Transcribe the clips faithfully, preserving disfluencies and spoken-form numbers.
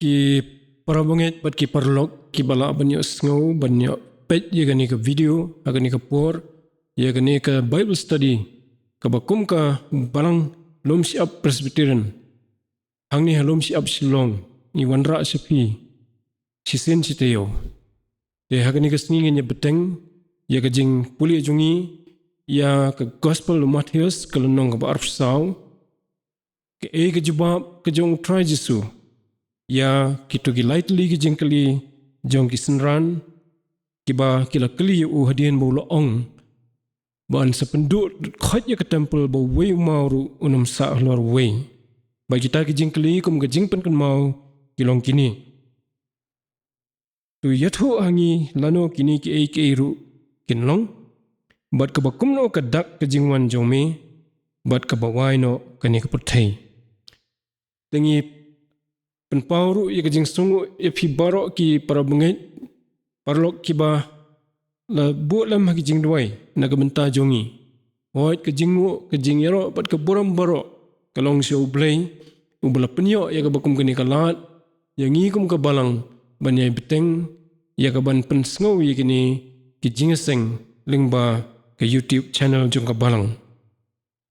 Ki parabangeit bad ki paralok kiba lah ban ïohsngew ban ïoh peit ïa kane ka video ha kane ka por, ïa kane ka Bible study kaba kum ka Balang Lum Shyiap Presbyterian hangne ha Lum Shyiap Shillong, ngi wanrah sha phi shisien shi taïew. Te ha kane ka sngi ngin ïa bteng ïa ka jingpule jong ngi ïa ka Gospel u Mathaios ka lynnong kaba arphew saw. Kaei ka jubab ka jong u Trai Jisu ïa kito ki lai tylli ki jingkylli jong ki synran kiba ki la kylli ïa u hadien ba u la ong ba yn sa pynduh khoit ïa ka templ ba uwei u maw ruh un ym sah halor uwei. Ba kita ki jingkylli kum ka jingpynkynmaw ki long kine. To ïathuh ha ngi lano kine kiei kiei ruh kin long, bad kaba kumno ka dak ka jingwan jong me, bad kaba wai noh kane ka pyrthei. Te ngi pynpaw ruh ïa ka jingsngewnguh ïa phi baroh ki parabangeit, paralok kiba la buh lem ha ki jingduwai na ka bynta jong ngi. Hooid, ka jingnguh, ka jingïaroh bad ka burom baroh ka long sha U Blei uba la pynïoh ïa kaba kum kane ka lad ïa ngi kum ka balang ban ïai bteng ïa kaban pynsngew ïa kine ki jingïaseng lyngba ka YouTube channel jong ka balang.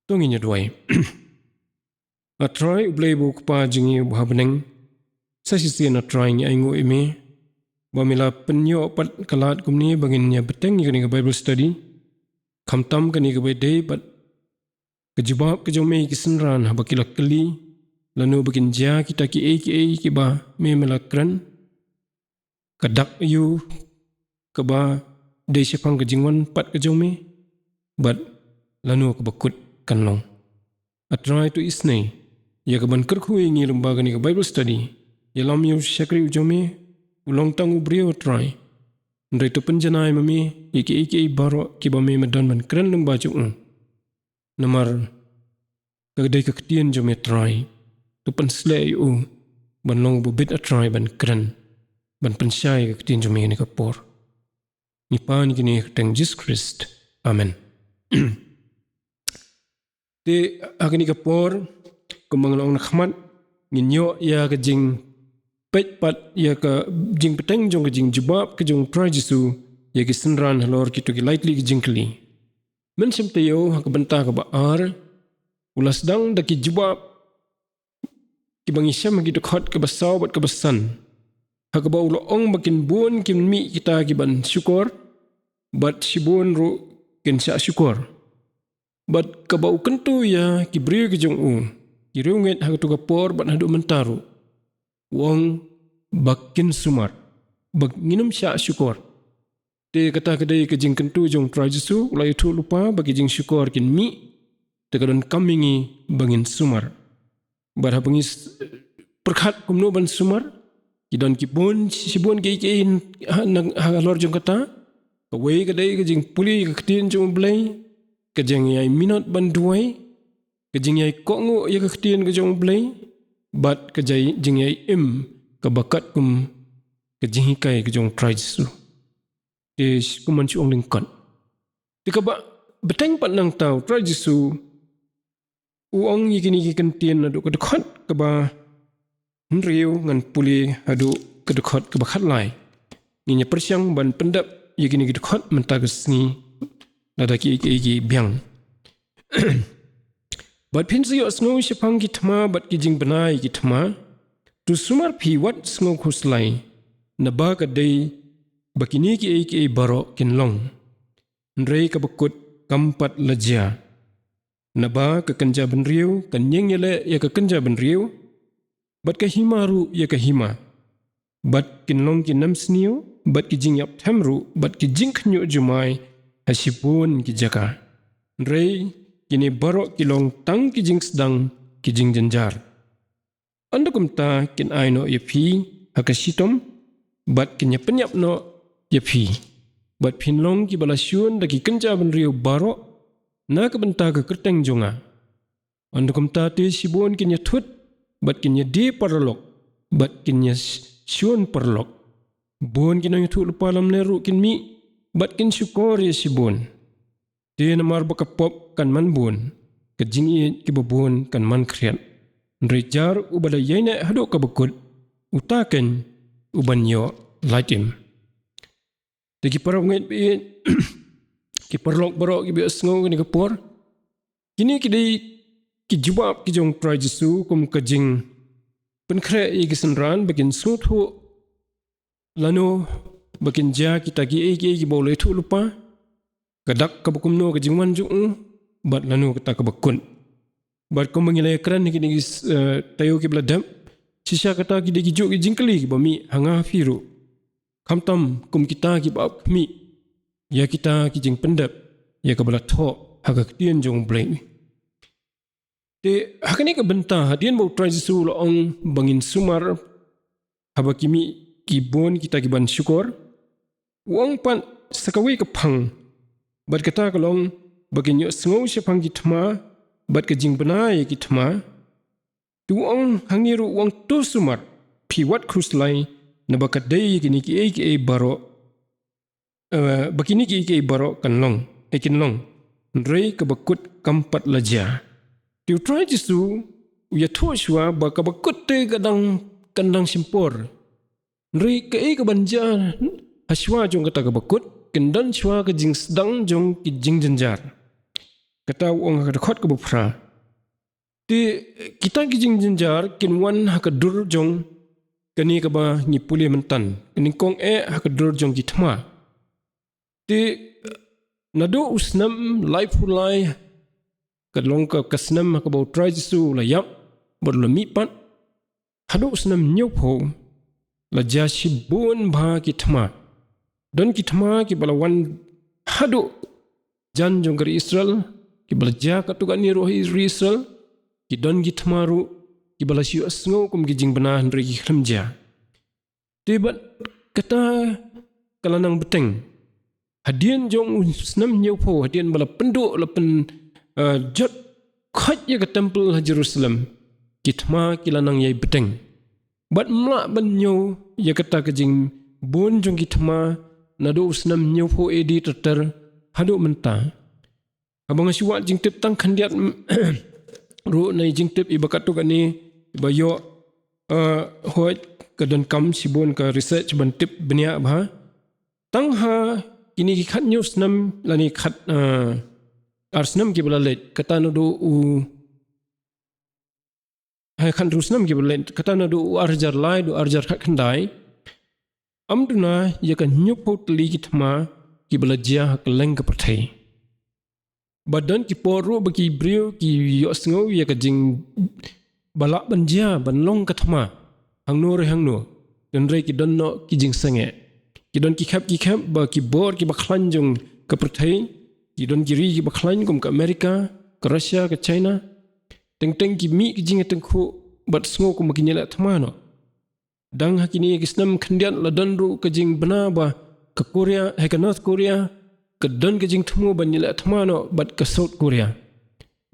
To ngin ïa duwai. A Trai U Blei ba u Kpa jong ngi uba ha bneng, sa shisien A Trai ngi ainguh ïa me ba me la pynïoh pat ka lad kumne ba ngin ïa bteng ïa kane ka Bible study. Khamtam kane kaba dei bad ka jubab ka jong me ïa ki synran haba ki la kylli lano ba kin jia kita kiei kiei kiba me me la kren. Ka dak aiu kaba dei shaphang ka jingwan pat ka jong me, bad lano kaba kut kan long. A Trai, to isynei ïa kaban kyrkhu ïa ngi lyngba kane ka Bible study. Ïalam ïa u shakri u jong me, u long tang u briew A Trai. Hynrei to pynjanai ma me ïa kiei kiei baroh kiba me me don ban kren lyngba jong u. Namar ka dei ka ktien jong me A Trai. To pynsleh ïa u ban long uba bit A Trai ban kren, ban pynshai ïa ka ktien jong me ha kane ka por. Ngi pan ïa kine ha ka kyrteng Jisu Khrist. Amen. Te ha kane ka por, kumba nga la ong na khmat, ngin ïoh ïa ka jingpeit pat ïa ka jingbteng jong ka jingjubab ka jong U Trai Jisu ïa ki synran halor kito ki lai tylli ki jingkylli. Mynshem taïew ha ka bynta kaba ar, u la sdang da ki jubab kiba ngi shem ha ki dkhot kaba saw bad kaba san, ha kaba u la ong ba kin bun kin mih kita kiban shukor, bad shibun ruh kin shah shukor. Bad kaba u kyntu ïa ki briew ki jong u, ki riewngeit ha kato ka por bad haduh mynta ruh, u ong ba kin sumar, ba ngin ym shah shukor. Te kata ka dei ka jingkyntu jong U Trai Jisu, u la ïathuh lypa ba ki jingshukor kin mih, te ka donkam ïa ngi ba ngin sumar. Bad haba ngi s-, pyrkhat kumno ban sumar, ki don ki bun, shibun kiei kiei ha, na, halor jong kata. Kawei ka dei ka jingpule ïa ka ktien jong U Blei, ka jingïai minot ban duwai, ka jingïai kohnguh ïa ka ktien ka jong U Blei, bad ka jai-, jingïai im kaba katkum ka jinghikai ka jong U Trai Jisu. Te sh-, kumban shu ong lyngkot. Te kaba bteng pat nangta U Trai Jisu u ong ïa kine ki kyntien naduh ka dkhot kaba hynriew ngan pule haduh ka dkhot kaba khatlai. Ngin ïa pyrshang ban pyndep ïa kine ki dkhot mynta ka sngi lada ki, ki, ki biang. Bad phin sa ïohsngew shaphang ki thma bad ki jingbna ïa ki thma. To sumar phi wat sngew khuslai. Naba ka dei ba kine kiei kiei baroh kin long. Hynrei kaba kut kam pat la jia. Naba ka kynja bynriew kan ïeng ïaleh ïa ka kynja bynriew, bad ka hima ruh ïa ka hima. Bad kin long ki nemsniew, bad ki jingïapthem ruh, bad ki jingkhynñiuh jumai ha shibun ki jaka. Hynrei kine baroh ki long tang ki jingsdang ki jingjynjar. Ynda kumta kin ai noh ïa phi ha ka shitom, bad kin ïa pynïap noh ïa phi. Bad phin long kiba la shun da ki kynja bynriew baroh na ka bynta ka kyrteng jong nga. Ynda kumta te shibun kin ïa thut, bad kin ïa die paralok, bad kin ïa sh-, shun paralok. Bun ki nongïathuhlypa lamler ruh kin mih, bad kin shukor ïa shibun. Te namar ba ka pop kan man bun, ka jingïeit kiba bun kan man khriat. Hynrei jar uba la ïaineh haduh kaba kut, uta keiñ u ban ïoh lait im. Te ki paralok ngeit baieit, ki paralok baroh kiba ïohsngew kane ka por, kine ki dei ki jubab ki jong u Trai Jisu kum ka jingpynkhreh ïa ki synran ba kin sngewthuh lano ba kin jia kita kiei kiei kiba u la ïathuh lypa, ka dak kaba kumno ka jingwan jong u, bad lano kata kaba kut. Bad kumba ngi la ïakren ha kine ki, eh, taïew kiba la dep, shisha kata ki dei kijuh ki jingkylli kiba mih ha nga ha phi ruh, khamtam kum kita kiba ap khmih ïa kita ki jingpyndep ïa kaba la thoh ha ka ktien jong U Blei. Te ha kane ka bynta, hadien ba u Trai Jisu u la ong ba ngin sumar haba ki mih ki bun kita ki ban shukor, u ong pat sa kawei ka phang, bad kata ka long ba kin ïohsngew shaphang ki thma bad ka jingbna ïa ki thma. Te u ong hangne ruh, u ong, to sumar, phi wat khuslai, naba ka dei ïa kine kiei kiei baroh, eh, ba kine kiei kiei baroh kan long, eh, kin long. Hynrei kaba kut kam pat la jia. Te u Trai Jisu u ïathuh shuwa ba kaba kut te ka dang, kan dang shim por. Hynrei kaei kaban jia ha shuwa jong kata kaba kut, kin don shuwa ka jingsdang jong ki jingjynjar. Kata u ong ha ka dkhot kaba phra. Te kita ki jingjynjar kin wan ha ka dur jong kane kaba ngi pule mynta, ka nyngkong eh ha ka dur jong ki thma. Te naduh u snem laiphew lai, ka long ka, ka snem ha kaba u Trai Jisu u la ïap bad u la mihpat, haduh u snem hynñiewphew, la jia shibun bha ki thma. Don ki thma kiba la wan haduh jan jong ka ri Israel, kiba la jia katto katne ruh ha ri Israel. Ki don ki thma ruh kiba la shu ïohsngew kum ki jingbna hynrei ki khlem jia. Te bad kata ka la nang bteng. Hadien jong u snem hynñiewphew, hadien ba la pynduh, la pyn, eh, jot khoit ïa ka temple ha Jerusalem, ki thma ki la nang ïai bteng. Bad ym lah ban ñiew ïa kata ka jingbun jong ki thma naduh u snem hynñiewphew A D ter ter haduh mynta. Haba nga shu wad jingtip tang khyndiat ruh na i jingtip iba katto katne iba ïoh, eh, hooid, ka donkam shibun ka research ban tip bniah bha. Tang ha kine ki khathynñiew snem lane khat, eh, ar snem kiba la leit, kata naduh u, eh, khathynriew snem kiba la leit, kata naduh u ar hajar lai haduh ar hajar khatkhyndai, ym duna ïa ka hynñiewphew tylli ki thma kiba la jia ha kylleng ka pyrthei. Ba don ki por ruh ba ki briew ki ïohsngew ïa ka jing ba lah ban jia ban long ka thma hangno re hangno. Hynrei ki don noh ki jingsangeh. Ki don ki khep ki khep ba ki bor kiba khlaiñ jong ka pyrthei, ki don ki ri kiba khlaiñ kum ka America, ka Russia, ka China. Teng teng ki mih ki jingïatyngkhuh bad sngew kumba kin ïaleh thma noh. Dang ha kine ki snem khyndiat la don ruh ka jingbna ba ka Korea, ha ka North Korea, ka don ka jingthmu ban ïaleh thma noh bad ka South Korea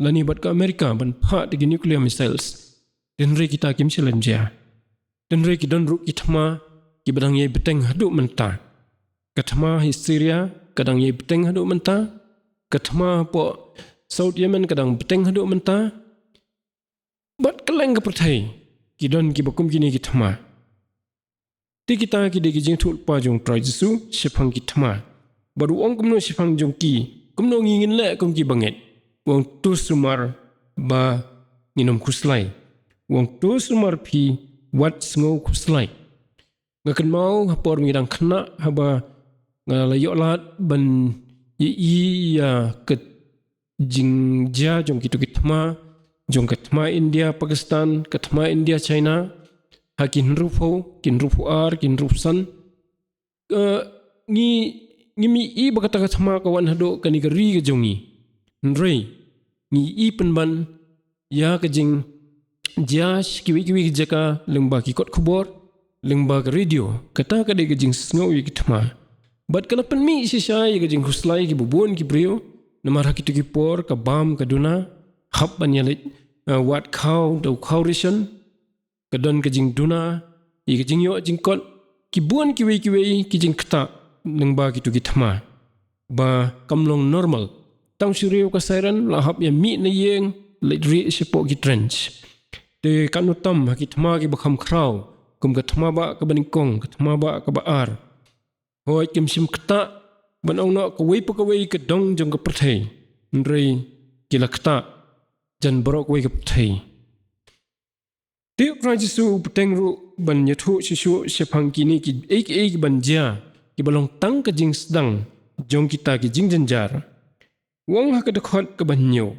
lane bad ka America ban phah da ki nuclear missiles. Hynrei kita kim shym la jia. Hynrei ki don ruh ki thma kiba dang ïai bteng haduh mynta. Ka thma ha Syria ka dang ïai bteng haduh mynta. Ka thma hapoh South Yemen ka dang bteng haduh mynta. Bad kylleng ka pyrthei ki don kiba kum kine ki thma. Te kita ki dei ki jingïathuhlypa jong u Trai Jisu shaphang ki thma. Bad u ong kumno shaphang jong ki, kumno ngi ngin leh kum ki bangeit. U ong to sumar ba ngin ym khuslai. U ong to sumar phi wat sngew khuslai. Nga kynmaw ha por ngi dang khynnah haba nga la ïoh lad ban ïohi ïa ka jingjia jong kito ki thma, jong ka thma India, Pakistan, ka thma India, China, ha ki hynriewphew, ki hynriewphew ar, ki hynriewphew san. Eh, ngi, ngi mih i ba kata ka thma ka wan haduh kane ka ri ka jong ngi. Hynrei ngi i pynban ïa ka jingjia sha kiwei kiwei ki jaka lyngba ki kot khubor, lyngba ka radio, kata ka dei ka jingsngew ïa ki thma. Bad ka la pynmih shisha ïa ka jingkhuslai ïa kiba bun ki briew, namar ha kito ki por ka bam ka duna, hap ban ïaleit, eh, wad khaw da u khaw ration, ka don ka jingduna ïa ka jingïoh jingkot, ki bun kiwei kiwei ki jingktah lyngba kito ki thma. Ba kam long normal. Tang shu riew ka siren la hap ïa mih na ïing, leit rieh shapoh ki trench. Te katno tam ha ki thma kiba kham khraw, kum ka thma ba kaba nyngkong, ka thma ba kaba ar. Hooid, kim shym ktah ban ong noh kawei pa kawei ka dong jong ka pyrthei, hynrei ki la ktah jan baroh kawei ka pyrthei. Te U Trai Jisu u bteng ruh ban ïathuh shuh shuh shaphang kine kiei kiei kiban jia, kiba long tang ka jingsdang jong kita ki jingjynjar. U ong ha ka dkhot kaba hynñiew: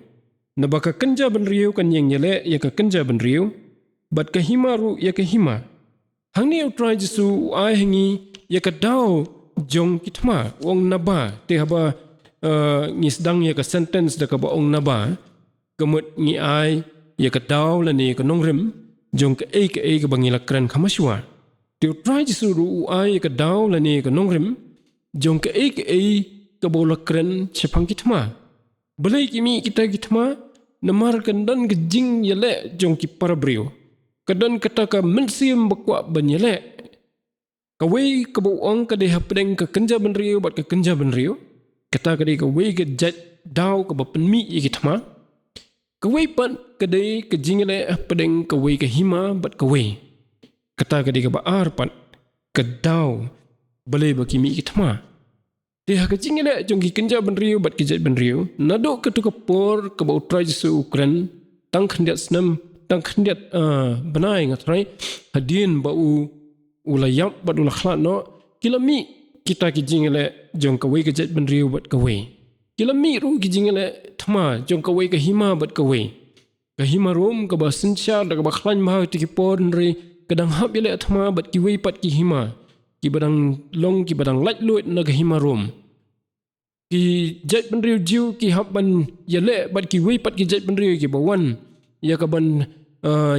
Naba ka kynja bynriew kan ïeng ïaleh ïa ka kynja bynriew, bad ka hima ruh ïa ka hima. Hangne U Trai Jisu u ai ha ngi ïa ka daw jong ki thma. U ong naba, te haba, eh, ngi sdang ïa ka sentence da kaba ong naba, ka mut ngi ai ïa ka daw lane ïa ka nongrim jong kaei kaei kaba ngi la kren kham shuwa. Te U Trai Jisu ruh u ai ïa ka daw lane ïa ka nongrim jong kaei kaei kaba u la kren shaphang ki thma. Balei ki mih kita ki thma? Namar kan don ka jingïaleh jong ki para briew. Ka don kata ka mynsiem ba kwah ban ïaleh. Kawei kaba u ong ka dei hapdeng ka kynja bynriew bad ka kynja bynriew. Kata ka dei kawei ka jait daw kaba pynmih ïa ki thma. Kawei pat ka dei ka jingïaleh hapdeng kawei ka hima bad kawei. Kata ka dei kaba ar pat, ka daw balei ba ki mih ki thma. Te ha ka jingïaleh jong ki kynja bynriew bad ki jait bynriew, naduh katto ka por kaba U Trai Jisu u kren, tang khyndiat snem, tang khyndiat, ah, bnai, nga tharai, hadien ba u, u la ïap bad u la khlad noh, ki la mih kita ki jingïaleh jong kawei ka jait bynriew bad kawei. Ki la mih ruh ki jingïaleh thma jong kawei ka hima bad kawei. Ka hima Rom kaba synshar da kaba khlaiñ bha ha kito ki por, hynrei ka dang hap ïaleh thma bad kiwei pat ki hima kiba dang long, kiba dang laitluid na ka hima Rom. Ki jait bynriew Jiw ki hap ban ïaleh bad kiwei pat ki jait bynriew kiba wan ïa ka ban, ah,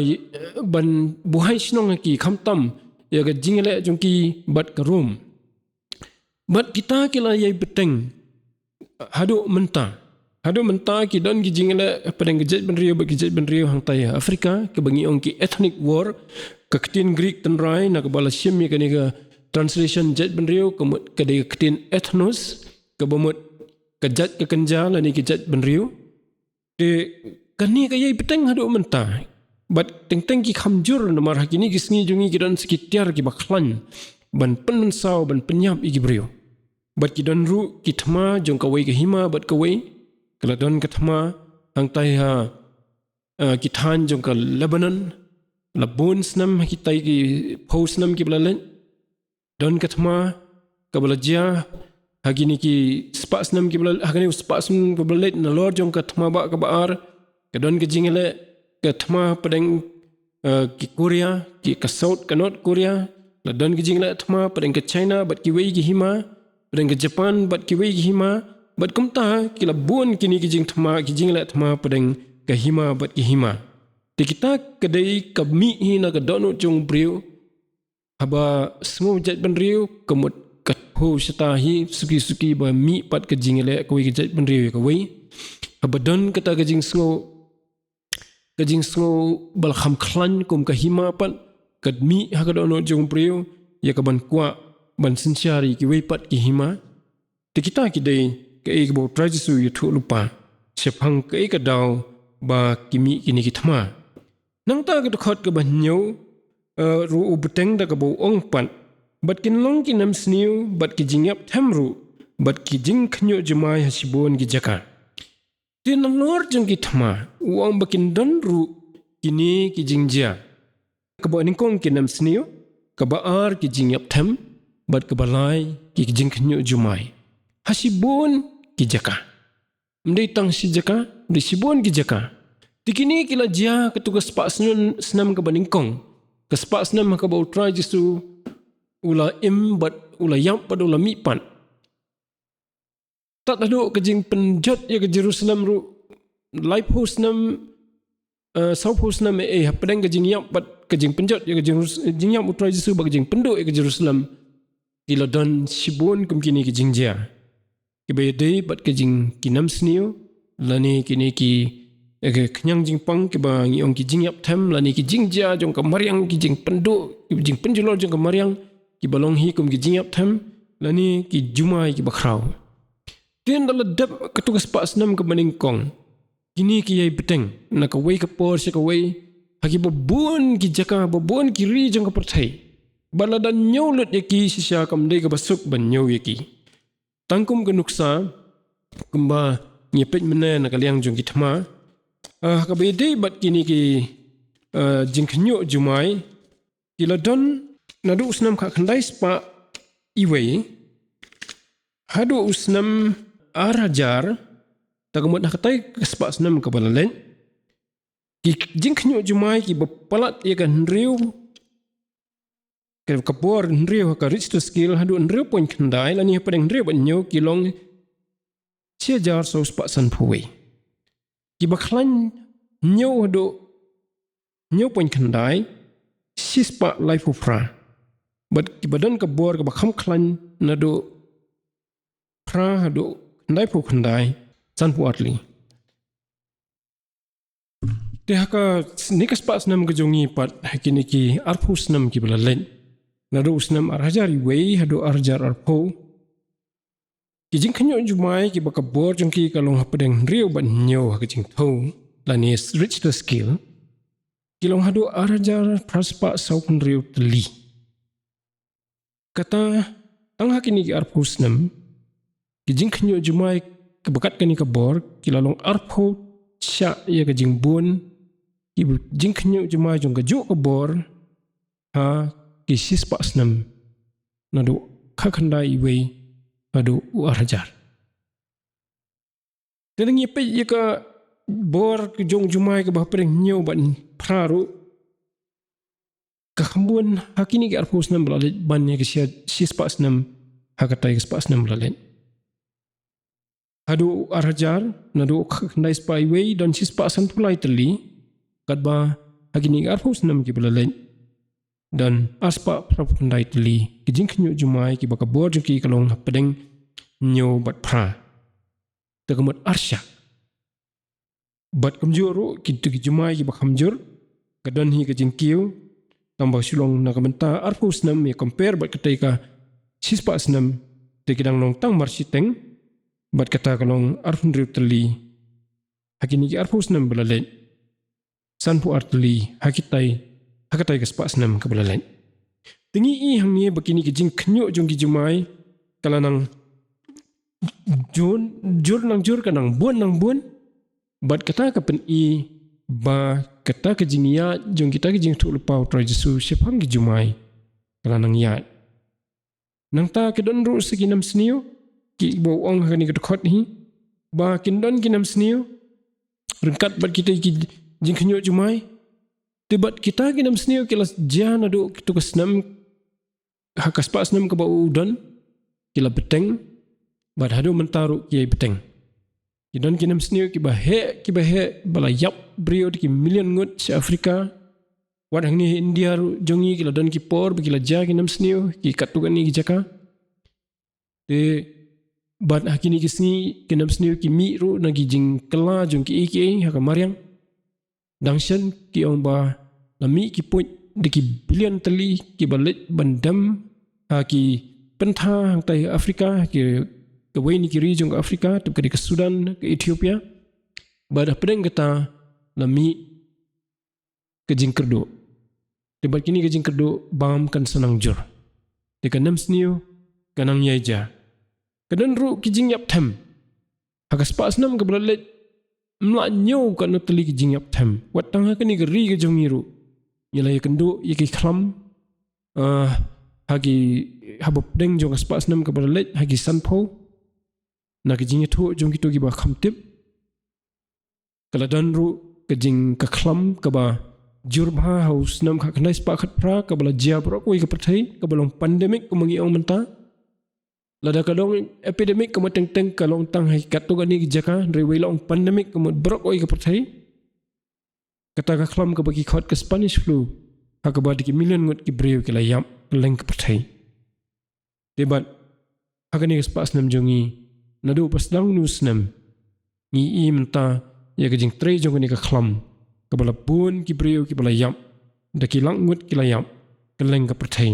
ban buhai shnong ha ki, khamtam ïa ka jingïaleh jong ki bad ka Rom. Bad kita ki la ïai bteng haduh mynta. Haduh mynta ki don ki jingïaleh hapdeng ki jait bynriew bad ki jait bynriew hangtai ha Africa, kaba ngi ong ki ethnic war. Ka ktien Greek tynrai na kaba la shim ïa kane ka translation jait bynriew, ka mut, ka dei ka ktien ethnos, kaba mut ka jait ka kynja lane ki jait bynriew. Te kane ka ïai bteng haduh mynta. Bad teng teng ki kham jur, namar ha kine ki sngi jong ngi ki don sa ki tiar kiba khlaiñ ban pynmynsaw, ban pynïap ïa ki briew. Bad ki don ruh ki thma jong kawei ka hima bad kawei. Ka la don ka thma hangtai ha, eh, ki thaiñ jong ka Lebanon. La bun snem ha kitai ki phew snem kiba la leit. Don ka thma kaba la jia ha kine ki spah snem kiba la, ha kane u spah snem kaba la leit, nalor jong ka thma ba kaba ar. Ka don ka jingïaleh ka thma hapdeng, eh, ki Korea, ki, ka South, ka North Korea. La don ka jingïaleh thma hapdeng ka China bad kiwei ki hima, hapdeng ka Japan bad kiwei ki hima. Bad kumta ki la bun kine ki jingthma, ki jingïaleh thma hapdeng ka hima bad ki hima. Te kita ka dei ka mih hi na ka dohnud jong u briew. Haba sngew jait bynriew, ka mut ka thew shata hi suki suki ba mih pat ka jingïaleh kawei ka jait bynriew ïa kawei. Haba don kata ka jingsngew, ka jingsngew ba la kham khlaiñ kum ka hima pat, ka mih ha ka dohnud jong u briew ïa ka ban kwah ban synshar ïa kiwei pat ki hima. Te kita ki dei kaei kaba U Trai Jisu u ïathuh lypa shaphang kaei ka daw ba ki mih kine ki thma. Nangta ka dkhot kaba hynñiew, eh, ruh u bteng da kaba u ong pat: Bad kin long ki nemsniew bad ki jingïap them ruh, bad ki jingkhynñiuh jumai ha shibun ki jaka. Te nalor jong ki thma u ong ba kin don ruh kine ki jingjia. Kaba nyngkong ki nemsniew, kaba ar ki jingïap them, bad kaba lai ki jingkhynñiuh jumai ha shibun ki jaka. Ym dei tang shi jaka, ym dei, shibun ki jaka. Te kine ki la jia katto ka spah snem, snem kaba nyngkong. Ka spah snem ha kaba U Trai Jisu u la im bad u la ïap bad u la mih pat. Tad haduh ka jingpynjot ïa ka Jerusalem ruh, laiphew snem, eh, sawphew snem, eh, hapdeng ka jingïap bad ka jingpynjot ïa ka Jerus-, jingïap U Trai Jisu bad ka jingpynduh ïa ka Jerusalem, ki la don shibun kum kine ki jingjia. Kiba ïadei bad ka jing, ki nemsniew, lane kine ki, eh, ki khñiang jingpang kiba ngi ong ki jingïap them, lane ki jingjia jong ka mariang, ki jingpynduh, ki jingpynjulor jong ka mariang, kiba long hi kum ki jingïap them, lane ki jumai kiba khraw. Te ynda la dep katto ka spah snem kaba nyngkong, kine ki ïai bteng na kawei ka por sha kawei, ha kiba bun ki jaka, ba bun ki ri jong ka pyrthei. Bad lada ñiew lut ïa ki shisha kam dei kaba suk ban ñiew ïa ki. Tang kum ka nuksa kumba ngi peit mynne na ka liang jong ki thma, ah, kaba ïadei bad kine ki, ah, jingkhynñiuh jumai, ki la don naduh u snem khatkhyndai spah iwei haduh u snem ar hajar, ta ka mut ha katai ka spah snem kaba la leit, ki jingkhynñiuh jumai kiba palat ïa ka hynriew, ka, ka bor hynriew ha ka Richter scale haduh hynriew point khyndai lane hapdeng hynriew bad hynñiew ki long shi hajar saw spah sanphew wei. Kiba khlaiñ hynñiew haduh hynñiew point khyndai, shi spah laiphew phra. Bad kiba don ka bor kaba kham khlaiñ naduh phra haduh khyndaiphew khyndai, sanphew ar tylli. Te ha kane ka spah snem ka jong ngi pat, ha kine ki arphew snem kiba la leit, naduh u snem ar hajar iwei haduh ar hajar arphew, ki jingkhynñiuh jumai kiba ka bor jong ki ka long hapdeng hynriew bad hynñiew ha ka jingthew lane Richter scale, ki long haduh ar hajar phra spah saw hynriew tylli. Kata, tang ha kine ki arphew snem, ki jingkhynñiuh jumai kiba kat kane ka bor ki la long arphew shah ïa ka jingbun ki jingkhynñiuh jumai jong kajuh ka bor ha ki shi spah snem, naduh khatkhyndai iwei haduh u ar hajar. Te ngi peit ïa ka bor ka jong jumai kaba hapdeng hynñiew bad phra ruh, ka kham bun ha kine ki arphew snem ba la leit ban ïa ka shi, shi spah snem ha katai ka spah snem ba la leit. Haduh ar hajar, naduh khatkhyndai spah iwei don shi spah sanphew lai tylli, katba ha kine ki arphew snem kiba la leit, don ar spah phraphew khyndai tylli ki jingkhynñiuh jumai kiba ka bor jong ki ka long hapdeng hynñiew bad phra, ta ka mut ar shah. Bad kumjuh ruh kito ki jumai kiba kham jur, ka don hi ka jingkiew, tangba shu long na ka bynta arphew snem ïa compare bad katai ka shi spah snem, te ki dang long tang mar shiteng, bad kata ka long arphew hynriew tylli ha kine ki arphew snem ba la leit, sanphew ar tylli ha kitai, ha katai ka spah snem kaba la leit. Te ngi i hangne ba kine ki jingkhynñiuh jong ki jumai ka la nang jur, jur nang jur, ka nang bun nang bun. Bad kata ka pyni ba kata ka jingïaid jong kita ki jingïathuhlypa u Trai Jisu shaphang ki jumai ka la nang ïaid. Nangta ki don ruh sa ki nongshna, kiba u ong ha kane ka dkhot hi ba kin don ki nongshna ryngkat bad kita ki jingkhynñiuh jumai. Te bad kita ki nongshna ki la jia naduh kito ki snem, ha ka spah snem kaba u don, ki la bteng, bad haduh mynta ruh ki ïai bteng. Ki don ki nongshna kiba heh, kiba heh, ba la ïap briew da ki million ngut sha Africa. Wat hangne ha India ruh jong ngi ki la don ki por ba ki la jia ki nongshna ki katto katne ki jaka. Te bad ha kine ki sngi ki nongshna ki mih ruh na ki jingkylla jong kiei kiei ha ka mariang. Dang shen ki ong ba la mih ki puit da ki billion tylli kiba leit ban dem ha ki pyntha hangtai Africa, ha ki, kawei na ki ri jong ka Africa, tip ka dei ka Sudan, ka Ethiopia. Bad hapdeng kata la mih ka jingkyrduh. Te bad kine ka jingkyrduh bam kan sa nang jur. Te ka nongshna ka nang ïai jia. Ka don ruh ki jingïap them. Ha ka spah snem kaba la leit, ym lah ñiew katno tylli ki jingïap them. Wat tang ha kane ka ri ka jong ngi ruh, ngi la ïakynduh ïa ki khlam, ah, ha ki, haba pdeng jong ka spah snem kaba la leit, ha ki sanphew, na ki jingïathuh jong kito kiba kham tip. Ka la don ruh ka jing, ka khlam kaba jur bha ha u snem khatkhyndai spah khatphra, kaba la jia baroh kawei ka pyrthei, kaba long pandemic kumba ngi ong mynta. Lada ka long epidemic ka mut teng teng ka long tang ha katto katne ki jaka, hynrei wei la ong pandemic ka mut baroh kawei ka pyrthei. Kata ka khlam kaba ki khot ka Spanish flu, ha kaba da ki million ngut ki briew ki la ïap kylleng ka pyrthei. Te bad ha kane ka spah snem jong ngi, naduh ba sdang une u snem, ngi i mynta ïa ka jingtrei jong kane ka khlam, kaba la bun ki briew kiba la ïap, da ki lak ngut ki la ïap kylleng ka pyrthei.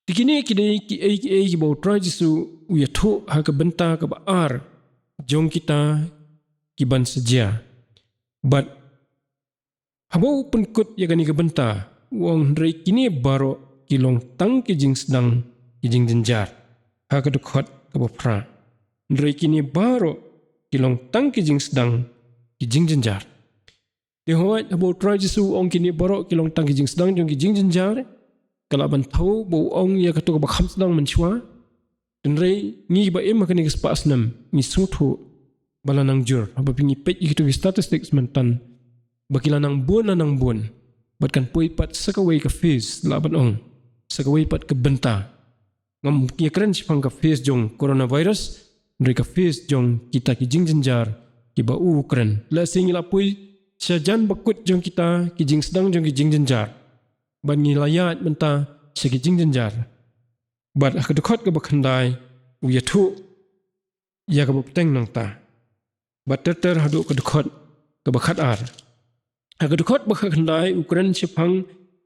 Te kine ki dei kiei kiei kiba u Trai Jisu u ïathuh ha ka bynta kaba ar jong kita kiban sa jia. Bad Haba u pynkut ïa kane ka bynta, u ong, hynrei kine baroh ki long tang ki jingsdang ki jingjynjar. Ha ka dkhot kaba phra. Hynrei kine baroh ki long tang ki jingsdang ki jingjynjar. Te hooid, haba u Trai Jisu u ong kine baroh ki long tang ki jingsdang jong ki jingjynjar, ka lah ban thew ba u ong ïa kato kaba kham sdang mynshuwa. Hynrei ngi ba im ha kane ka spah snem ngi sngewthuh ba la nang jur, haba phi, ngi peit ïa kito ki statistics mynta, ba ki la nang bun, la nang bun. Bad kan poi pat sa kawei ka phase, lah ban ong, sa kawei pat ka bynta. Ngam ïakren shaphang ka phase jong coronavirus, hynrei ka phase jong kita ki jingjynjar kiba u kren. Lehse ngi la poi sha jan bakut jong kita ki jingsdang jong ki jingjynjar. Bad ngi la ïaid mynta sha ki jingjynjar. Bad ha ka dkhot kaba khyndai u ïathuh ïa kaba bteng nangta. Bad ter ter haduh ka dkhot kaba khatar. Ha ka dkhot ba khatkhyndai u kren shaphang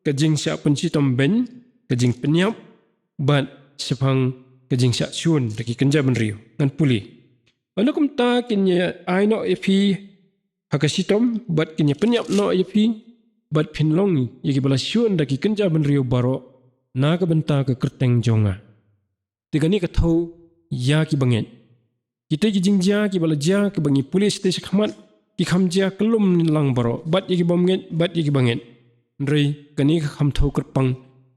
ka jingshah pynshitom beiñ, ka jingpynïap, bad shaphang ka jingshah shun da ki kynja bynriew. Ngan pule. Ynda kumta kin ïa ai noh ïa phi ha ka shitom, bad kin ïa pynïap noh ïa phi, bad phin long ïa kiba la shun da ki kynja bynriew baroh na ka bynta ka kyrteng jong nga. Te kane ka thew ïa ki bangeit. Kita ki jingjia kiba la jia, kiba ngi pule shatei shakhmat, ki kham jia kyllum lang baroh, bad ïa ki bymngeit, bad ïa ki bangeit. Hynrei kane ka kham thew kyrpang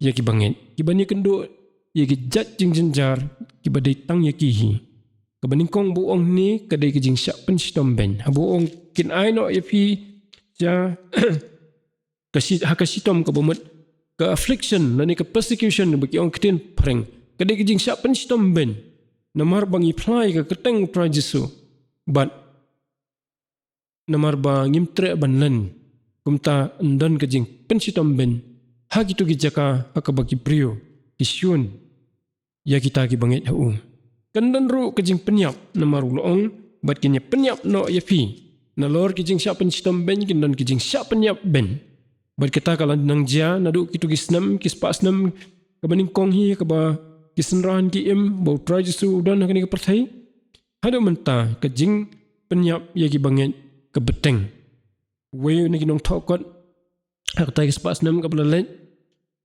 ïa ki bangeit, kiba ngi kynduh ïa ki jait jingjynjar kiba dei tang ïa ki hi. Kaba nyngkong ba u ong hangne ka dei ka jingshah pynshitom beiñ. Haba u ong kin ai noh ïa phi sha ka shi-, ha ka shitom kaba mut ka affliction, lane ka persecution, ba ki ong ktien phareng. Ka dei ka jingshah pynshitom beiñ. Namar ba ngi phla ïa ka kyrteng u Trai Jisu. Bad namar ba ngim treh ban len, kumta yn don ka jingpynshitom beiñ ha kito ki jaka ha kaba ki briew ki shun ïa kita ki bangeit ha u. Kan don ruh ka jingpynïap, namar u la ong, bad kin ïa pynïap noh ïa phi. Nalor ki jingshah pynshitom beiñ, kin don ki jingshah pynïap beiñ. Bad kata ka la nang jia naduh kito ki snem, ki spah snem kaba nyngkong hi, kaba ki synran ki im, ba u Trai Jisu u don ha kane ka pyrthei. Haduh mynta ka jingpynïap ïa ki bangeit ka bteng. Uwei na ki nongthoh kot ha kata ka spah snem kaba la leit,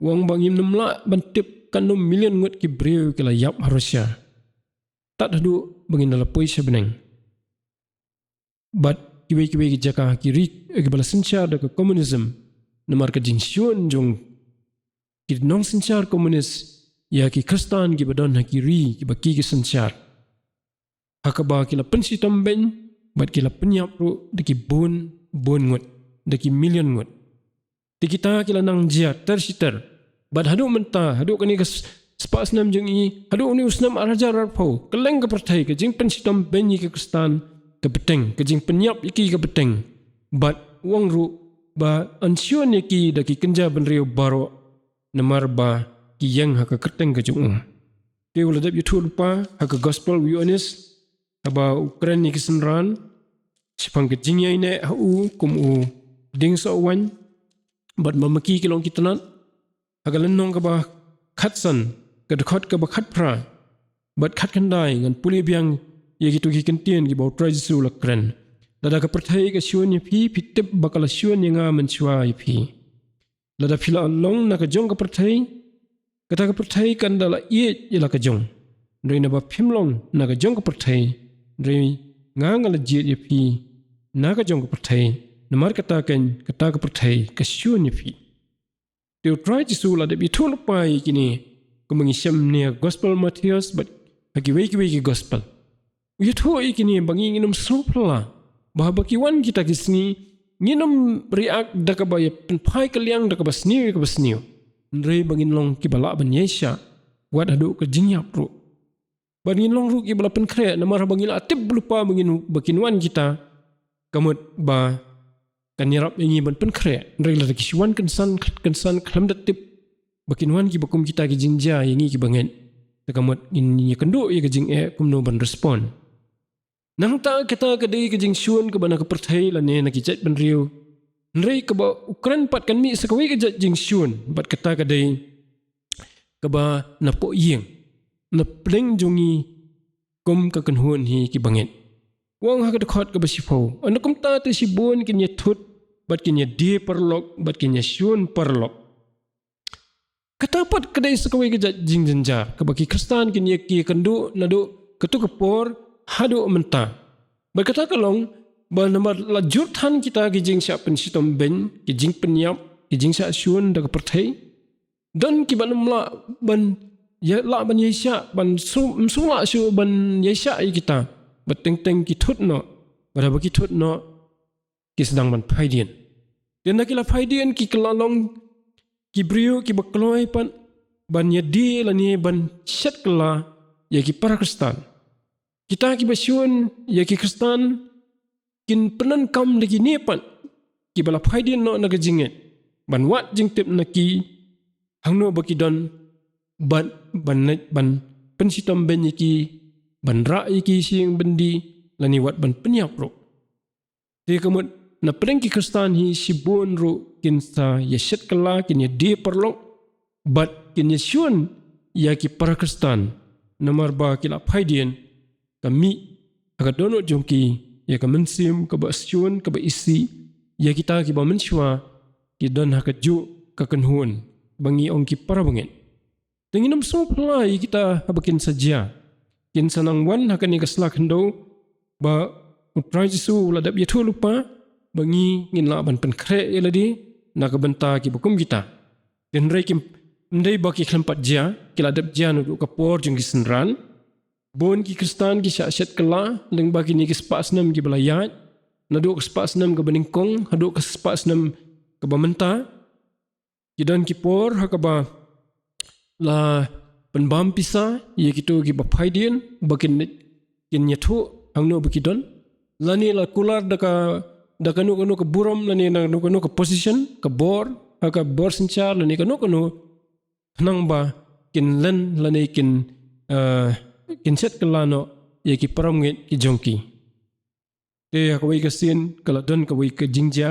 u ong ba ngim nym lah ban tip katno million ngut ki briew ki la ïap ha Russia. Tad haduh ba ngin da la poi sha bneng. Bad kiwei kiwei ki jaka, ki ri kiba la synshar da ka communism, namar ka jingshun jong ki nongsynshar communist ïa ki Khristan kiba don ha ki ri kiba ki, ki synshar. Ha kaba ki la pynshitom beiñ, bad ki la pynïap ruh da ki bun, bun ngut, da ki million ngut. Te kita ki la nang jia ter shi ter. Bad haduh mynta, haduh kane ka s-, spah snem jong ngi, haduh une u snem ar hajar arphew, kylleng ka pyrthei ka jingpynshitom beiñ ïa ki Khristan ka bteng, ka jingpynïap ïa ki ka bteng. Bad u ong ruh ba yn shun ïa ki da ki kynja bynriew baroh, namar ba ki ïeng ha ka kyrteng ka jong u. Te u la dep ïathuh lypa ha ka gospel u Ïoannis, haba u kren ïa ki synran shaphang ka jingïaineh ha u kum u dieng soh waiñ, bad ma ma ki ki long ki tnat. Ha ka lynnong kaba khatsan, ka dkhot kaba khatphra bad khatkhyndai, ngan pule biang ïa kito ki kyntien kiba u Trai Jisu u la kren. Lada ka pyrthei ka shun ïa phi, phi tip ba ka la shun ïa nga mynshuwa ïa phi. Lada phi la long na ka jong ka pyrthei, kata ka pyrthei kan da la ïeit ïa la ka jong. Hynrei naba phim long na ka jong ka pyrthei, hynrei nga nga la jied ïa phi na ka jong ka pyrthei, namar kata keiñ kata ka pyrthei ka shun ïa phi. Te u Trai Jisu u la dep ïathuh lypa ïa kine, kumba ngi shem ne ha gospel Mathaios bad ha kiwei kiwei ki gospel. U ïathuh ïa kine ba ngi ngin ym sngewphylla, ba haba ki wan kita ki sngi, ngin ym react da kaba ïa pynphai kylliang da kaba sniew ïa kaba sniew. Hynrei ba ngin long kiba lah ban ïaishah wat haduh ka jingïap ruh. Bad ngin long ruh kiba la pynkhreh, namar haba ngi la tip lypa ba ngin, ba kin wan kita, ka mut ba kan ïarap ïa ngi ban pynkhreh. Hynrei lada ki shu wan kynsan kynsan khlem da tip ba kin wan kiba kum kita ki jingjia ïa ngi ki bangeit, te ka mut ngin ïakynduh ïa ka jingeh kumno ban respond. Nangta kata ka dei ka jingshun kaba na ka pyrthei lane na ki jait bynriew. Hynrei kaba u kren pat kan mih sa kawei ka jait jingshun, bad kata ka dei kaba na poh ïing, na pdeng jong ngi, kum ka kynhun hi ki bangeit. U ong ha ka dkhot kaba shiphew, ynda kumta te shibun kin ïathut bad kin ïadie paralok, bad kin ïashun paralok. Kata pat ka dei sa kawei ka jait jingjynjar kaba ki Khristan kin ïa kynduh naduh kato ka por haduh mynta. Bad kata ka long ba namar la jur than kita ki jingshah pynshitom beiñ, ki jingpynïap, ki jingshah shun da ka pyrthei, don kiba ym lah ban ïa, lah ban ïaishah, ban shu, ym shu lah shuh ban ïaishah ïa kita. Bad teng teng ki thut noh, bad haba ki thut noh, ki sdang ban phaidien. Te ynda ki la phaidien, ki kylla long ki briew kiba kloi pat ban ïadie lane ban shet kylla ïa ki para Khristan. Kita kiba shun ïa ki Khristan kin pyndonkam da kine pat kiba la phaidien noh na ka jingngeit, ban wad jingtip na ki hangno ba ki don, bad ban leit ban pynshitom beiñ ïa ki, ban rah ïa ki sha ïing byndi, lane wat ban pynïap ruh. Te ka mut, na pdeng ki Khristan hi shibun ruh kin sa ïa shet kylla, kin ïadie paralok, bad kin ïashun ïa ki para Khristan, namar ba ki la phaidien, ka mih ha ka dohnud jong ki ïa ka mynsiem kaba shun, kaba isih ïa kita kiba mynshuwa ki don ha kajuh ka kynhun ba ngi ong ki para bangeit. Te ngin ym sngew phylla ïa kita haba kin sa jia. Kin sa nang wan ha kane ka sla khyndew ba U Trai Jisu u la dep ïathuh lypa ba ngi ngin lah ban pynkhreh ïa lade na ka bynta kiba kum kita. Hynrei kim, ym dei ba ki khlem pat jia, ki la dep jia naduh ka por jong ki synran. Bun ki Khristan ki shah shet kylla lyngba kine ki spah snem kiba la ïaid, naduh ka spah snem kaba nyngkong haduh ka spah snem kaba mynta. Ki don ki por ha kaba la pynbam pisa ïa kito kiba phaidien ba kin, kin ïathuh hangno ba ki don, lane la kular da ka, da kano kano ka burom, lane da kano kano ka position, ka bor, ha ka bor synshar, lane kano kano, khnang ba kin len lane kin, eh, kin shet kylla noh ïa ki para bangeit ki jong ki. Te ha kawei ka sien ka la don kawei ka jingjia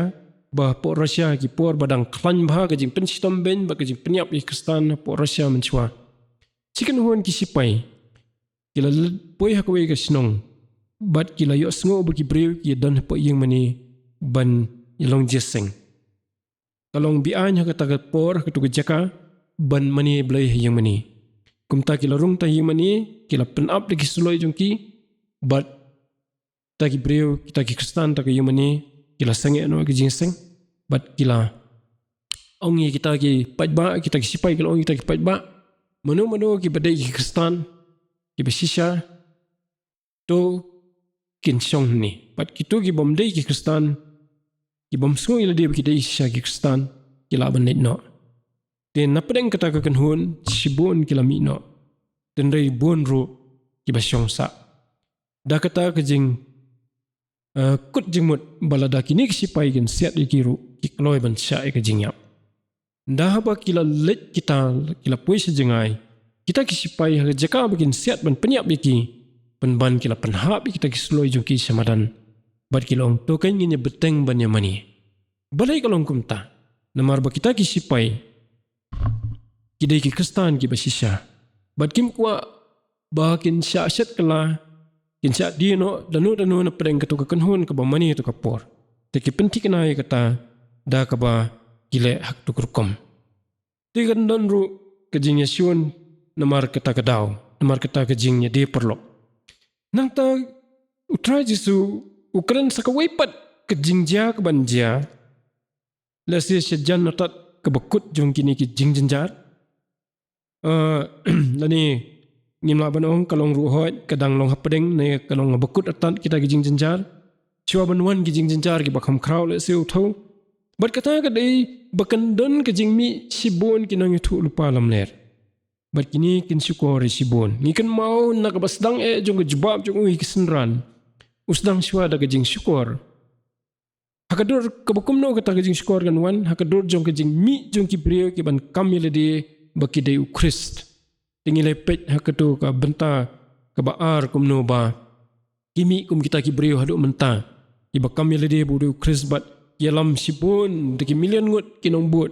ba hapoh Russia, ki por ba dang khlaiñ bha ka jingpynshitom beiñ bad ka jingpynïap ïa ki Khristan hapoh Russia mynshuwa, shi kynhun ki shipai ki la leit poi ha kawei ka shnong bad ki la ïohsngew ba ki briew ki don hapoh ïing mane ban ïalong jingïaseng. Ka long be-aiñ ha kata ka por, ha kata ka jaka, ban mane blei ha ïing mane. Kumta ki la rung tang ha ïing mane, ki la pynap da ki suloi jong ki, bad kita ki briew, kita ki Khristan, ta ka ïing mane, ki la sangeh noh ka jingïaseng, bad ki la ong ïa kita ki paidbah, kita ki shipai ki la ong ïa kita ki paidbah, mano mano kiba dei ki Khristan kiba shisha, to kin shong hangne. Bad kito ki bym dei ki Khristan, ki bym sngew ïa lade ba ki dei shisha ki Khristan, ki lah ban leit noh. Te na pdeng kata ka kynhun, shibun ki la mih noh. Hynrei bun ruh kiba shong sah. Da kata ka jing, eh, kut jingmut ba lada kine ki shipai kin siat ïa ki ruh, ki kloi ban shah ïa ka jingïap. Nda haba ki la leit kita, ki la poi sha jngai, kita ki shipai ha ka jaka ba kin siat ban pynïap ïa ki, pynban ki la pynhap ïa kita ki suloi jong ki sha madan. Bad ki la ong, to kan ngin ïa bteng ban ïa mane. Balei ka long kumta? Namar ba kita ki shipai ki dei ki Khristan kiba shisha. Bad kim kwah ba kin shah shet kylla, kin shah die noh dano dano na pdeng kato ka kynhun kaba mane kato ka por. Te ki pynthikna ïa kata da kaba ki leh ha kato ka rukom. Te kan don ruh ka jingïashun namar kata ka daw, namar kata ka jingïadie paralok. Nangta U Trai Jisu u kren sa kawei pat ka jingjia kaban jia. Lehse shajan na tat kaba kut jong kine ki jingjynjar. Eh, lane ngim lah ban ong ka long ruh hooid, ka dang long hapdeng ne ka long ba kut artat kita ki jingjynjar. Shuwa ban wan ki jingjynjar kiba kham khraw lehse u thew. Bad kata ka dei ba kan don ka jingmih shibun ki nongïathuhlypa lamler. Bad kine kin shukor ïa shibun. Ngi kynmaw na kaba sdang eh jong ka jubab jong u ïa ki synran, u sdang shuwa da ka jingshukor. Ha ka dur kaba kumno kata ka jingshukor kan wan? Ha ka dur jong ka jingmih jong ki briew kiban kam ïa lade ba ki dei u Khrist. Te ngi la peit ha kato ka bynta kaba ar kumno ba ki mih kum kita ki briew haduh mynta, kiba kam ïa lade ba u dei u Khrist bad ki ïalam shibun da ki million ngut ki nongbud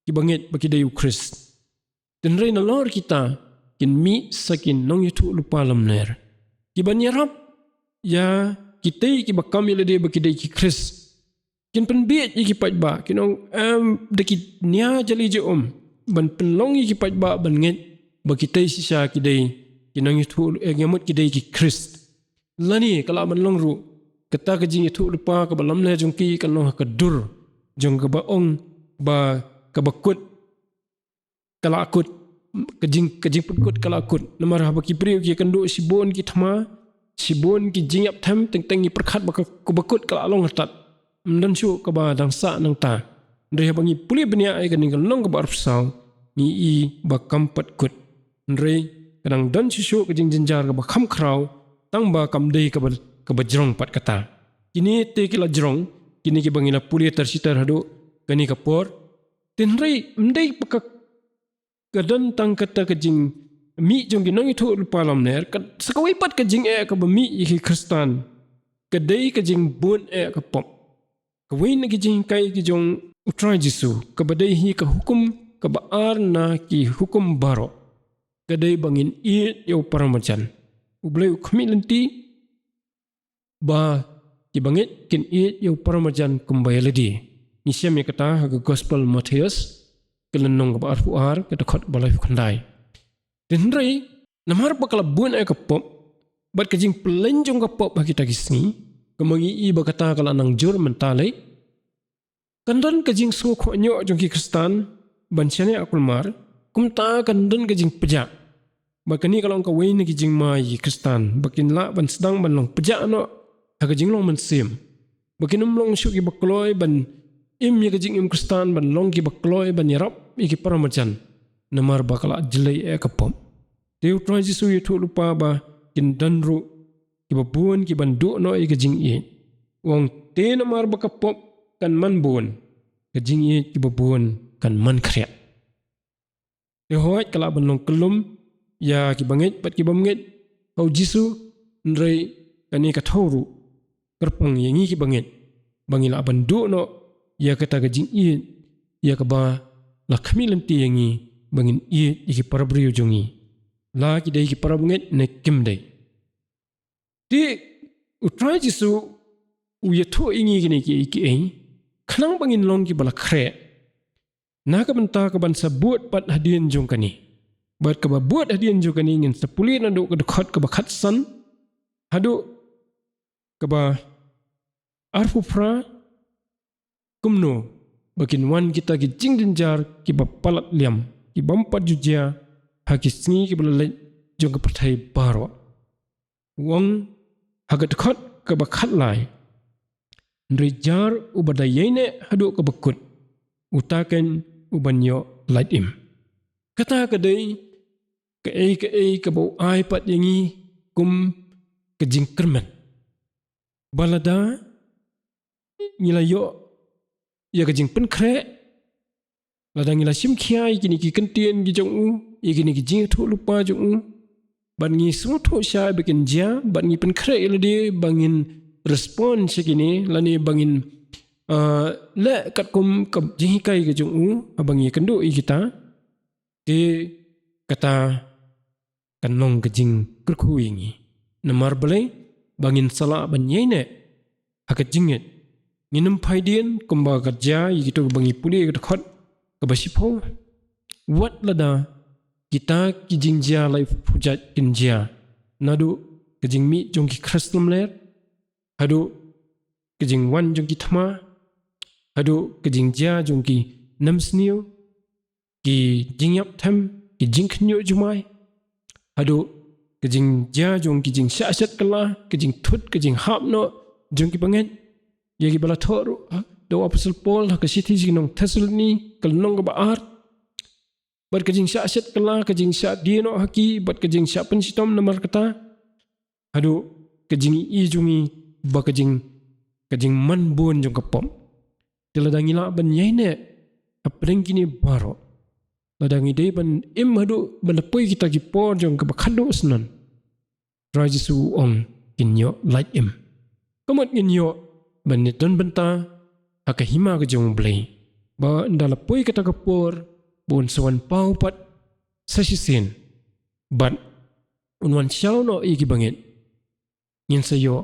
kiba ngeit ba ki dei u Khrist. Hynrei nalor kita kin mih sa ki nongïathuhlypa lamler kiban ïarap ïa kitei kiba kam ïa lade ba ki dei ki Khrist. Kin pynbiej ïa ki paidbah, kin ong, em, da ki nia jali jong um ban pynlong ïa ki paidbah ban ngeit ba kitei shisha ki dei ki nongïathuh, eh, ïa mut ki dei ki Khrist. Lane ka lah ban long ruh kata ka jingïathuh lypa kaba lamler jong ki kan long ha ka dur jong kaba ong ba kaba kut ka la kut, ka jing, ka jingpynkut ka la kut. Namar haba ki briew ki ïakynduh shibun ki thma, shibun ki jingïap them, teng teng ki pyrkhat ba ka, kaba kut ka la long artat. Ym don shuh kaba dang sah nangta. Hynrei haba ngi pule bniah ïa kane ka lynnong kaba arphew saw, ngi i ba kam pat kut. Hynrei ka dang don shuh shuh ka jingjynjar kaba kham khraw, tang ba kam dei kaba, kaba jrong pat kata. Kine te ki la jrong, kine kiba ngi la pule ter shi ter haduh kane ka por. Te hynrei ym dei ba ka, ka don tang kata ka jingmih jong ki nongïathuh lypa lamler, ka, sa kawei pat ka jingeh kaba mih ïa ki Khristan ka dei ka jingbun eh ka pop. Kawei na ki jinghikai ki jong U Trai Jisu, kaba dei hi ka hukum kaba ar na ki hukum baroh, ka dei ba ngin ïeit ïa u paramarjan. U Blei u khmih lynti ba ki bangeit kin ïeit ïa u paramarjan kumba ïa lade. Ngi shem ïa kata ha ka Gospel Mathaios, ka lynnong kaba arphew ar, ka dkhot ba laiphew khyndai. Te hynrei namar ba ka la bun eh ka pop bad ka jingpylleng jong ka pop ha kita ki sngi, kumba ngi i ba kata ka la nang jur mynta lei, kan don ka jingsngewkhohñioh jong ki Khristan ban shaniah kulmar, kumta kan don ka jingpjah. Ba kane ka long kawei na ki jingma ïa ki Khristan, ba kin lah ban sdang ban long pjah noh ha ka jinglong mynsiem. Ba kin ym long shuh kiba kloi ban im ïa ka jingim Khristan, ban long kiba kloi ban ïarap ïa ki paramarjan. Namar ba ka la jlei eh ka pop. Te U Trai Jisu u ïathuh lypa ba kin don ruh kiba bun kiban duh noh ïa ka jingïeit. U ong te namar ba ka pop kan man bun, ka jingïeit kiba bun kan man khriat. Te hooid ka lah ban long kyllum ïa ki bangeit bad ki bym ngeit ha U Jisu, hynrei kane ka thew ruh kyrpang ïa ngi ki bangeit ba ngi lah ban duh noh ïa kata ka jingïeit, ïa kaba la khmih lynti ïa ngi ba ngin ïeit ïa ki para briew jong ngi, la ki dei ki para bangeit ne kim dei. Te U Trai Jisu u ïathuh ïa ngi kine kiei kiei khnang ba ngin long kiba la khreh. Na ka bynta kaban sa bud pat hadien jong kane. Bad kaba bud hadien jong kane ngin sa pule naduh ka dkhot kaba khatsan haduh kaba arphew phra, kumno ba kin wan kita ki jingjynjar kiba palat liam, ki bym pat ju jia ha ki sngi kiba la leit jong ka pyrthei baroh. U ong ha ka dkhot kaba khatlai, hynrei jar uba da ïaineh haduh kaba kut, uta keiñ uban ïoh lait im. Kata ka dei kaei kaei kaba u ai pat ïa ngi kum ka jingkyrmen. Ba lada ngi la ïoh ïa ka jingpynkhreh, lada ngi la shim khia ïa kine ki kyntien ki jong u, ïa kine ki jingïathuh lypa jong u, bad ngi sngewthuh shai ba kin jia, bad ngi pynkhreh ïa lade ba ngin respond sha kine, lane ba ngin, ah, leh katkum ka jinghikai ka jong u haba ngi ïakynduh ïa kita, te kata kan long ka jingkyrkhu ïa ngi. Namar balei? Ba ngin sa lah ban ïaineh ha ka jingngeit. Ngin ym phai dien kumba ka jia ïa kito ba ngi pule ha ka dkhot kaba shiphew. Wat lada kita ki jingjia laiphew jait kin jia, naduh ka jingmih jong ki Khrist lamler, haduh ka jingwan jong ki thma, haduh ka jingjia jong ki nemsniew, ki jingïap them, ki jingkhynñiuh jumai, haduh ka jingjia jong ki jingshah shet kylla, ka jingthut, ka jinghap noh jong ki bangeit, ïa kiba la thoh ruh da u Apostol Paul ha ka shithi sha ki nong Thessaloni, ka lynnong kaba ar. Bad ka jingshah shet kylla, ka jingshah die noh ha ki, bad ka jingshah pynshitom namar kata, haduh ka jingïohi jong ngi ba ka jing, ka jingman bun jong ka pop. Te lada ngi lah ban ïaineh hapdeng kine baroh, lada ngi dei ban im haduh ban da poi kita ki por jong kaba khadduh syndon, Trai Jisu u ong kin ïoh lait im. Ka mut ngin ïoh ban ïadon bynta ha ka hima ka jong U Blei, ba ynda la poi kata ka por ba un sa wan paw pat sa shisien, bad un wan shaw noh ïa ki bangeit, ngin sa ïoh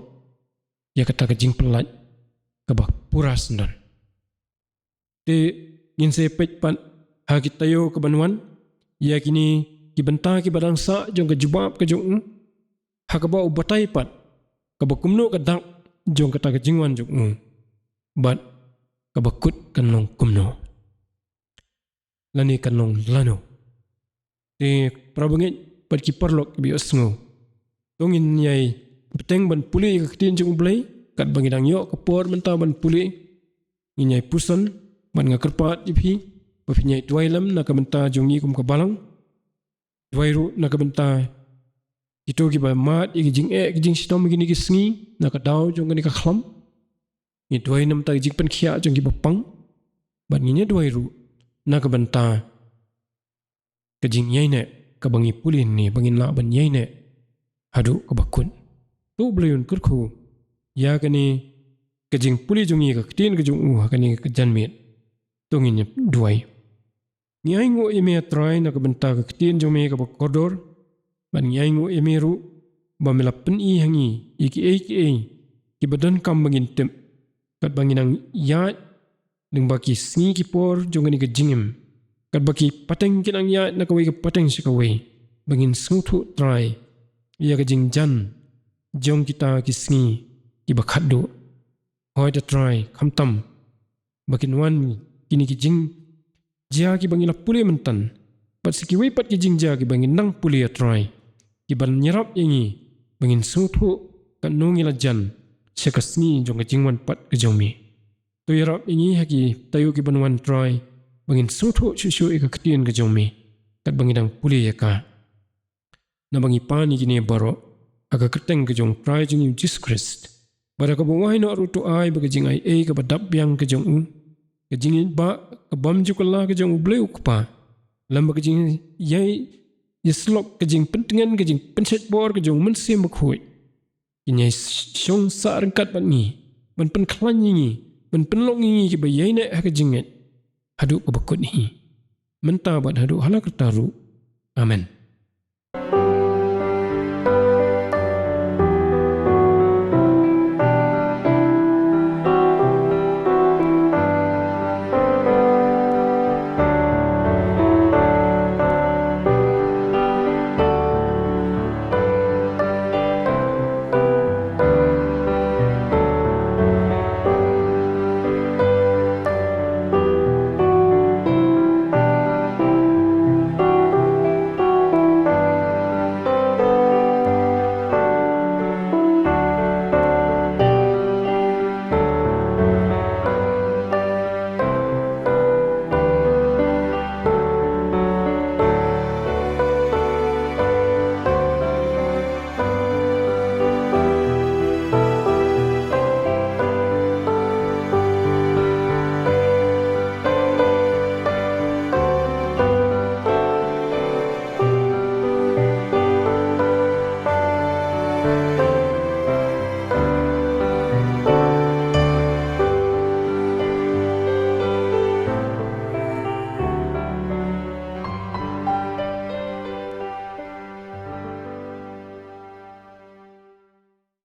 ïa kata ka jingpyllait kaba pura syndon. Te ngin sa peit pat ha ki taïew ka ban wan ïa kine ki bynta ki ba dang sah jong ka jubab ka jong u, ha kaba u batai pat kaba kumno ka dak jong kata ka jingwan jong u, bad kaba kut kan long kumno, lane kan long lano. Te para bangeit bad ki paralok ba ïohsngew, to ngin ïai bteng ban pule ïa ka ktien jong U Blei. Katba ngi dang ïoh ka por mynta ban pule, ngin ïai puson bad nga kyrpad ïa phi ba phin ïai duwai lem na ka bynta jong ngi kum ka balang. Duwai ruh na ka bynta kito ki ba mad ïa ki jingeh ki jingshitom kine ki sngi na ka daw jong kane ka khlam. Ngi duwai namar ka jingpynkhiah jong ki ba pang, bad ngin ïa duwai ruh na ka bynta ka jingïaineh kaba ngi pule ne ba ngin lah ban ïaineh haduh kaba kut. To U Blei un kyrkhu ïa kane ka jingpule jong ngi ka ktien ka jong u ha kane ka janmiet. To ngin ïa duwai. Ngi ainguh ïa me A Trai na ka bynta ka ktien jong me kaba kordor, bad ngi ainguh ïa me ruh ba me la pyni ha ngi ïa kiei kiei kiba donkam ba ngin tip, katba ngi nang ïaid lyngba ki sngi ki por jong kane ka jingim, katba ki pateng ki nang ïaid na kawei ka pateng sha kawei, ba ngin sngewthuh Trai ïa ka jingjan jong kita ki sngi kiba khatduh. Hooid A Trai, khamtam ba kin wan kine ki jingjia kiba ngi la pule mynta, bad sa kiwei pat ki jingjia kiba ngin nang pule A Trai, kiban ïarap ïa ngi ba ngin sngewthuh katno ngi la jan sha ka sngi jong ka jingwan pat ka jong me. To ïarap ïa ngi ha ki taïew kiban wan Trai, ba ngin sngewthuh shuh shuh ïa ka ktien ka jong me katba ngi dang pule ïa ka. Naba ngi pan ïa kine baroh ha ka kyrteng ka jong U Trai jong ngi U Jisu Khrist, bad ha kaba wai noh ruh to ai ba ka jingaiei kaba dap biang ka jong u, ka jingïeit ba ka bym ju kylla ka jong U Blei U Kpa, lem bad ka jingïai ïasyllok, ka jingpyntngen, ka jingpynshait bor ka jong U Mynsiem Bakhuid, kin ïai shong sah ryngkat bad ngi, ban pynkhlaiñ ïa ngi, ban pynlong ïa ngi kiba ïaineh ha ka jingngeit haduh kaba kut hi, mynta bad haduh hala karta ruh. Amen.